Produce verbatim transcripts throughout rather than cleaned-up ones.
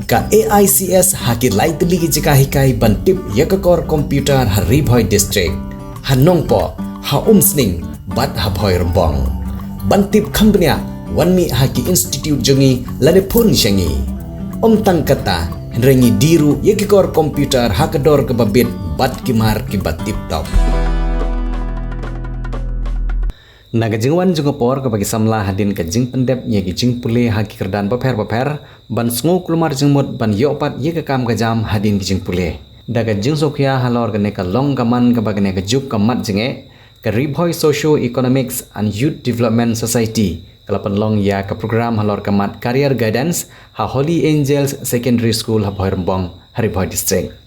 Ka A I C S ha ki lai tylli ki jaka hikai ban tip ïa ka kor computer ha Ri Bhoi District, ha Nongpoh, ha Umsning bad ha Bhoirymbong. Ban tip kham bniah, wan mih ha ki institute jong ngi lane phone sha ngi. Ym tang kata, hynrei ngi die ruh ïa ki kor computer ha ka dor kaba bit bad ki mar kiba tip top. Na ka jingwan jong ka por kaba ki samla hadien ka jingpyndep ïa ki jingpule ha ki kyrdan bapher bapher, ban sngew kulmar jingmut ban ïoh pat ïa ka kam ka jam hadien ki jingpule. Da ka jingsngewkhia halor kane ka long ka man kaba kane ka juk ka mat jingeh, ka Ri Bhoi Socio Economics and Youth Development Society ka la pynlong ïa ka program halor ka mat Career Guidance ha Holy Angels Secondary School ha Bhoirymbong, ha Ri Bhoi District.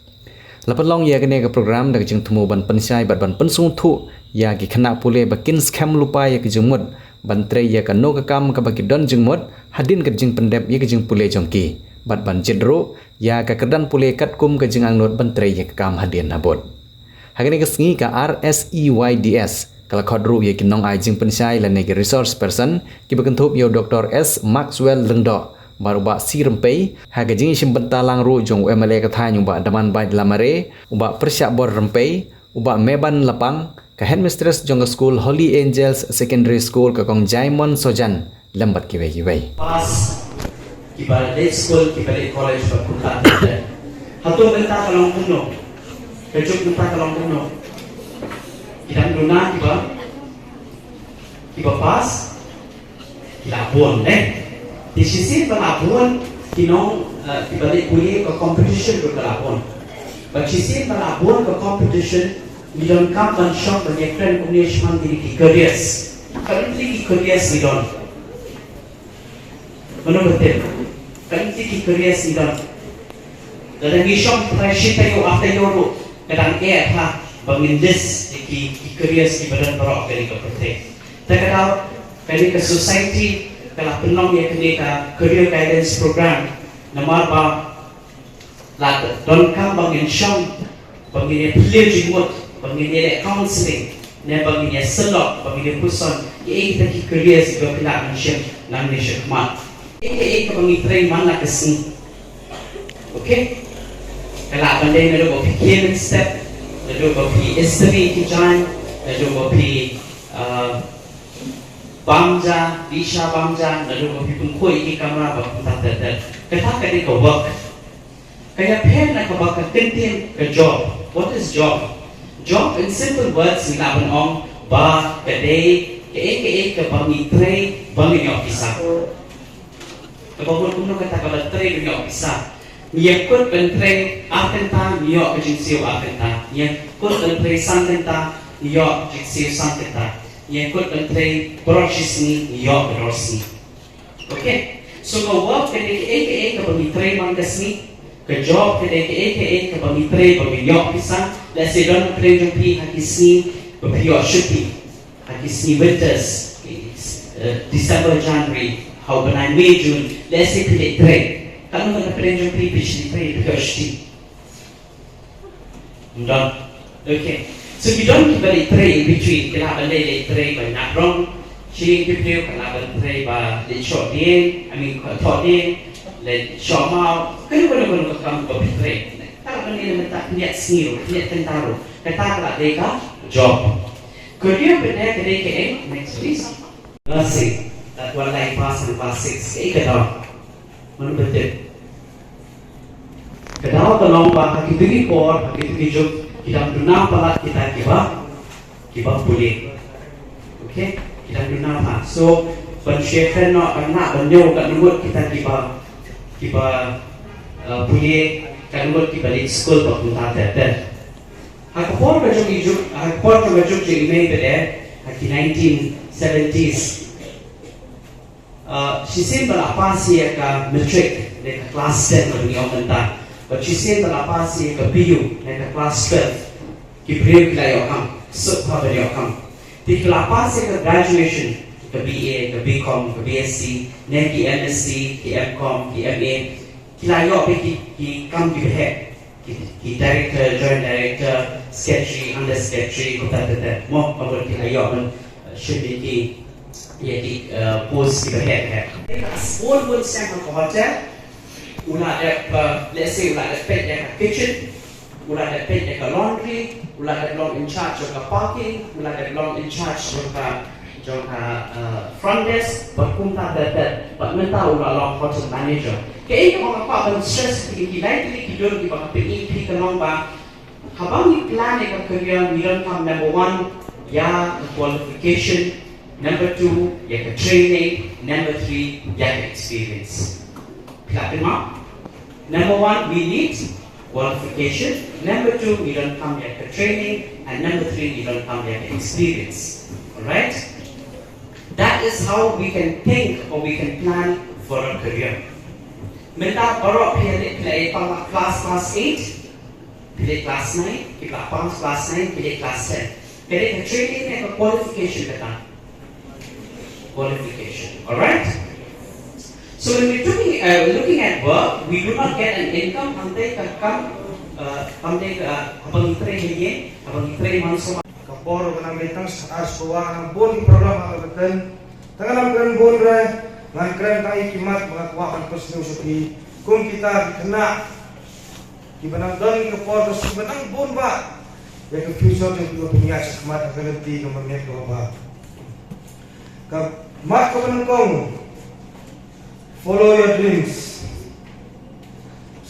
La pynlong ïa kane ka program da ka jingthmu ban pynshai bad ban pynsngewthuh ïa ki khynnah pule ba kin skhem lypa ïa ka jingmut ban trei ïa kano ka kam kaba ki don jingmut hadien ka jingpyndep ïa ka jingpule jong ki, bad ban jied ruh ïa ka kyrdan pule katkum ka jingangnud ban trei ïa ka kam hadien habud. Ha kane ka sngi ka R S E Y D S ka la khot ruh ïa ki nongai jingpynshai lane ki resource person kiba kynthup ïa u Doctor S Maxwell Lyngdoh bad u Bah C Rympei, ha ka jingïashim bynta lang ruh jong u M L A ka thaiñ u Bah Damanbait Lamare, u Bah Pyrshahbor Rympei, u Bah Meban Lapang, ka headmistress jong ka skul Holy Angels Secondary School ka Kong Jaimon Sojan, lem bad kiwei kiwei. Pass, kiba leit skul, kiba leit college bad kumta ter ter. Hato mynta ka long kumno? Ka juk mynta ka long kumno? Ki dang duna kiba, kiba pass, ki la bun, eh. Te shisien ba la bun ki nong, eh, kiba leit pule, ka competition ruh ka la bun. Bad shisien ba la bun ka competition, ngi donkam ban shong ban ïakren kumne shaphang kine ki careers. Ka long kine ki careers ngi don. Mano ba tip? Ka long kine ki careers ngi don. Lada ngi shong trai shi taïew ar taïew ruh, ka dang eh ha ba ngin list ïa ki, ki careers kiba don baroh kane ka pyrthei. Te ka daw, kane ka society ka la pynlong ïa kane ka career guidance program namar ba la donkam ba ngin shong, ba ngin ïa plie jingmut, ba ngin ïa leh counseling, ne ba ngin ïa sylloh, ba ngin ïa puson ïa kita ki careers kiba phi lah ban shim nangne shakhmat. Ïa kaei kaba ngi trei man la ka sngi. Okay? Ka lah ban dei naduh ba phi khie mynstep, naduh ba phi istri ki jaiñ, naduh ba phi, uh, bam ja, dih sha bam ja, naduh ba phi pynkhuid ïa ki kamra bad kumta ter ter. Kata ka dei ka work. Ka ïapher na kaba ka kyntien ka job. What is job? Job in simple words ngi lah ban ong ba ka dei kaei kaei kaba ngi trei ba ngin ïoh pisa. Kaba mut kumno kata kaba trei ba ngi ïoh pisa. Ngi ïa kut ban trei ar kynta ngi ïoh ka jingsiew ar kynta. Ngi ïa kut ban trei san kynta ngi ïoh jingsiew san kynta. Ngi ïa kut ban trei baroh shi sngi ngi ïoh baroh shi sngi. Okay. So ka work ka dei kaei kaei kaba ngi trei man ka sngi. Ka job ka dei kaei kaei kaba ngi trei ba ngi ïoh pisa. Lehse don ka pyrthei jong phi ha ki sngi ba phi ïoh shuti. Ha ki sngi winters, eh, December, January, ha u bnai May, June, lehse phi leit trei. Katno ngan pyrshang jong phi, phi shu leit trei, phi ïoh shuti. Ym don. Okay. So ki don kiba leit trei in between, ki lah ban leit, leit trei ban ñiah rong. Shi ki briew ki lah ban trei ba leit shoh dieng, I mean, thoh dieng, leit shoh maw, kano kano kano ka kam ba phi trei. Ka lah ban leit mynta khyndiat sngi ruh, khyndiat kynta ruh. Kata ka lah dei ka job. Career phi dei ka dei kaei, next please. Nursing, that one like pass and class six, kaei ka daw? Mano ba tip? Ka daw ka long ba ha kito ki por, ha kito ki juk, ki dang duna palat kita kiba, kiba pule. Okay? Ki dang duna palat. So, ban share kren noh, ban nah, ban ñiew, katno ngut kita kiba, kiba, uh, pule, katno ngut kiba leit skul, ba kumta ter ter. Ha ka por ka jong i juk, ha ka por ka jong i mei ba dei, ha ki nineteen seventies. Uh, shisien ba la pass ïa ka matric, ne ka class ten ba ngi ong mynta. Bad shisien ba la pass ïa ka P U, ne ka class twelve. Ki briew ki la ïoh kam, suk ha ba ïoh kam. Te ki la pass ïa ka graduation, ka B A, ka B Com, ka B Sc, ne ki M Sc, ki M Com, ki M A. Ki la ïoh beit ki, ki kam kiba heh. Ki, ki director, joint director, secretary, under secretary, kumta ter ter. Mo, ka mut ki la ïoh ban, uh, shim ïa ki, ïa ki, uh, post kiba heh heh. Ka sport bun seng ha ka hotel. U la dep, uh, let's say, u la dep peit ïa ka kitchen, u la dep peit ïa ka laundry, u la dep long in charge jong ka parking, u la dep long in charge jong ka, jong ka, uh, front desk, bad kumta bad bad, bad mynta u la long hotel manager. Kaei kaba nga kwah ban stress ïa phi, ki lai tylli ki dur kiba nga pyni ïa phi ka long ba haba ngi plan ïa ka career, ngi donkam, number one, ïa ka qualification, number two, ïa ka training, number three, ïa ka experience. Phi la pynmap? Number one, we need qualification. Number two, ngi donkam ïa ka training. And number three, ngi donkam ïa ka experience. Alright? That is how we can think or we can plan for a career. Mynta baroh phi la, phi la pass class, class eight, phi la class nine, phi la pass class nine, phi la class ten. Ka dei ka training ne ka qualification kata? Qualification. Alright? So when we're talking, uh, looking at work, we do not get an income, hangta ka kam, uh, hangta ka, uh, haba ngi trei ha ïing, haba ngi trei man sawma. Ka por ba nang dei tang sa ar shuwa nang bun ki program ha ka bteng. Tang nang kren bun re, ngan kren tang ïa ki mat ba nga kwah ban pynsngew sha phi. Kum kita ki khynnah kiba nang don ka por ka sngi ba nang bun ba ïa ka future jong ki ba pynïaid shakhmat ha ka lynti kaba miat kaba bha. Ka mat kaba nyngkong, follow your dreams.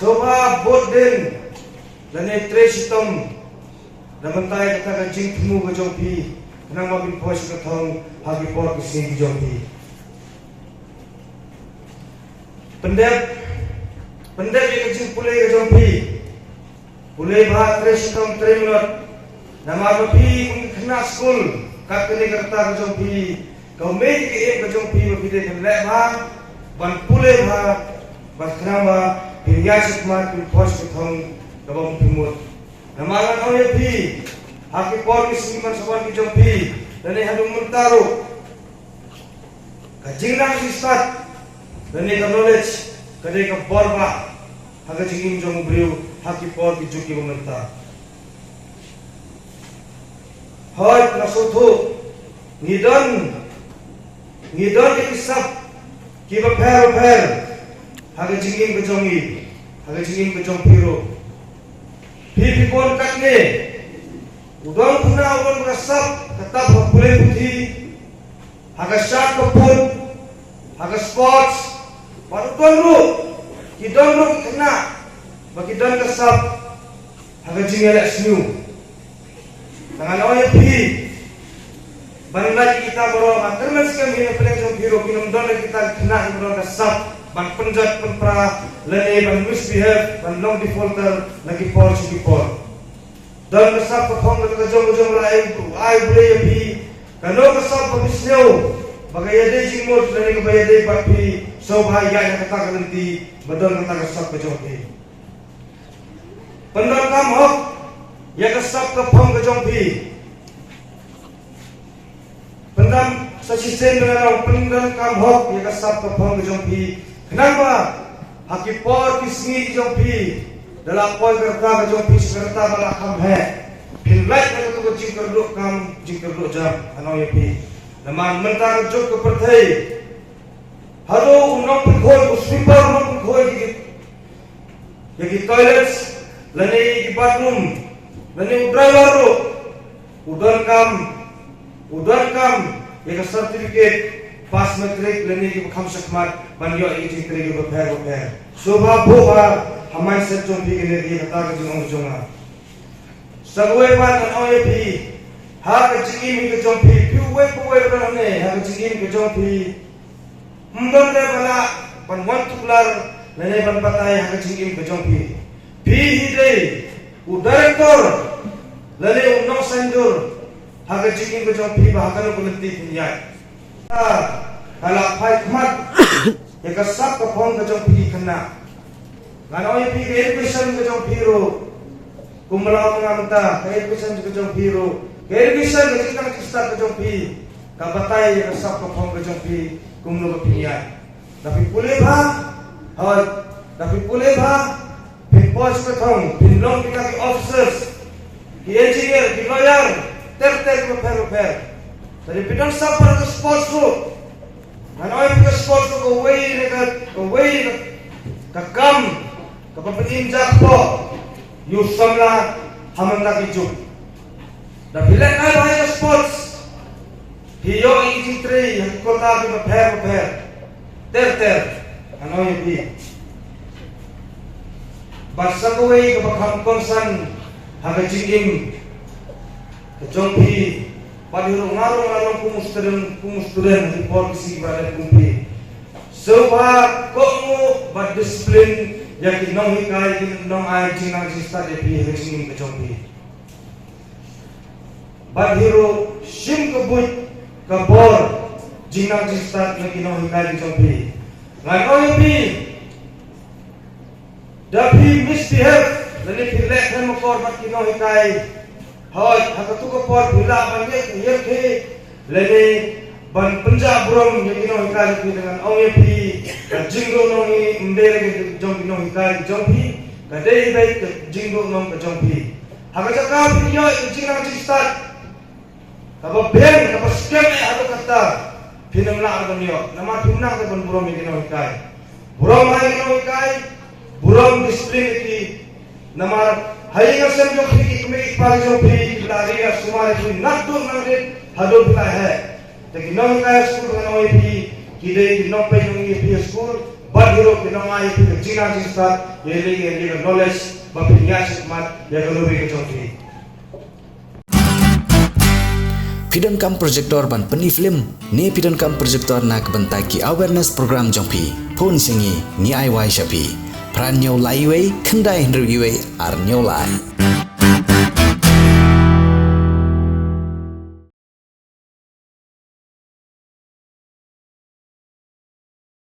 Sngewbha bud dien lane trei shitom na bynta ïa kata ka jingthmu ka jong phi, khnang ba phin poi sha ka thong ha ki por ki sngi ki jong phi. Pyndep, pyndep ïa ka jingpule ka jong phi. Pule bha, trei shitom, trei minot. Namar ba phi kum ki khynnah skul, kat kane ka rta ka jong phi, ka mei ka im ka jong phi ba phi dei ban leh bha, ban pule bha, ban khnang ba phin ïaid shakhmat, phin poi sha ka thong kaba bym phi mut. Namar ngan ong ïa phi, ha ki por ki sngi ban sa wan ki jong phi, lane haduh mynta ruh, ka jingnang jingstad lane ka knowledge ka dei ka bor bah ha ka jingim jong u briew ha ki por ki juk kiba mynta. Hooid, nga sngewthuh, ngi don, ngi don ki sap kiba pher bapher ha ka jingim ka jong ngi, ha ka jingim ka jong phi ruh. Phi, phi bun katne, u don khynnah u don ka sap, ka tap ha pule puthi, ha ka shad ka put, ha ka sports, bad u don ruh, ki don ruh ki khynnah ba ki don ka sap ha ka jingïaleh sniew. Te ngan ong ïa phi, ban lait ïa kita baroh, nga kyrmen skhem ïa phi, phi ruh phin ym don ïa kita ki khynnah kiba don ka sap ban pynjot pynpra lane ban misbehave, ban long defaulter na ki por sha ki por. Don ka sap ka phong kata ka jong ka jong ba la ai, ai Blei ïa phi. Kano ka sap ba phi sngew ba ka ïadei jingmut lane kaba ïadei bad phi, sngewbha ïaid ha kata ka lynti ba don kata ka sap ka jong phi. Pyndonkam hok ïa ka sap ka phong ka jong phi. Pyndam sa shisien, pyndonkam hok ïa ka sap ka phong ka jong phi, khnang ba ha ki por ki sngi ki jong phi, da la poi ka rta ka jong phi sha ka rta ba la kham heh, phin lait na katu ka jingkyrduh kam jingkyrduh jam. Ngan ong ïa phi, namar mynta ka juk ka pyrthei, haduh u nongpynkhuid, u sweeper u nongpynkhuid ïa ki, ïa ki toilets lane ïa ki bathroom, lane u driver ruh u donkam, u donkam ïa ka certificate pass matric lane ïa kiba kham shakhmat ban ïoh ïa ki jingtrei kiba pher bapher. Sngewbha buh bha ha mindset jong phi kane, ïa kata ka jingong jong nga. Sa kawei pat ngan ong ïa phi, ha ka jingim ka jong phi, phi uwei pa uwei ruh hangne, ha ka jingim ka jong phi, ym don re ba lah ban wan tuklar lane ban batai ha ka jingim ka jong phi. Phi hi dei u director lane u nongsaiñdur ha ka jingim ka jong phi ba ha kano ka lynti phin ïaid. Ka, ka la phai khmat ïa ka sap ka phong ka jong phi ki khynnah. Ngan ong ïa phi, ka education ka jong phi ruh, kumba la ong nga mynta, ka education ka jong phi ruh, ka education, ka jingtang jingstad ka jong phi ka batai ïa ka sap ka phong ka jong phi kumno ba phin ïaid. Da phi pule bha, hooid, da phi pule bha, phin poi sha ka thong, phin long kita ki officers, ki engineer, ki lawyer, ter ter kiba pher bapher. Lada phi don sap ha ka sports ruh, ngan ong ïa phi, ka sports ruh kawei na ka, kawei na ka Ka kam kaba pynïaid jingpyrkhat ïa u samla ha mynta ki juk. Da phi leh kai bha ïa ka sports, phi ïoh ïa ki jingtrei ha ki kyrta kiba pher bapher. Ter ter, ngan ong ïa phi. Bad sa kawei kaba kham kongsan ha ka jingim ka jong phi, bad hi ruh nga ruh nga long kum u student, kum u student ha ki por ki sngi ba dep kum phi. Sngewbha kohnguh bad discipline ïa ki nonghikai, ki nongai jingnang jingstad ïa phi ha ka jingim ka jong phi. Bad hi ruh shim ka buit ka bor jingnang jingstad na ki nonghikai ki jong phi. Ngan ong ïa phi, da phi misbehave lane phi leh khlem akor bad ki nonghikai, hooid ha katu ka por phi lah ban ïeng ïeng phi lane ban pynjah burom ïa ki nonghikai jong phi, te ngan ong ïa phi, ka jingduh nonghikai ym dei la ka jong ki nonghikai jong phi, ka dei beit ka jingduh nong ka jong phi. Ha ka jaka phi ïoh ka jingnang jingstad kaba biang, kaba skhem eh haduh katta, phin ym lah ban ïoh. Namar phim nang te ban burom ïa ki nonghikai. Burom ha ïa ki nonghikai, burom discipline ïa ki. Namar ha ïing ha sem jong phi ki kmie ki kpa jong phi ki la ri la sumar ïa phi naduh nang rit haduh phi la heh. Te ki nonghikai skul ngan ong ïa phi, ki dei ki nongpeit nongïohi ïa phi skul, bad hi ruh ki nongai ïa phi ka jingnang jingstad, ïa lei ïa lei ka knowledge ba phin ïaid shakhmat ïa ka lawei ka jong phi. Phi donkam projector ban pyni film ne phi donkam projector na ka bynta ki awareness program jong phi? Phone sha ngi, ngi ai wai sha phi. Phra hynñiew lai wei, khyndai hynriew wei, ar hynñiew lai.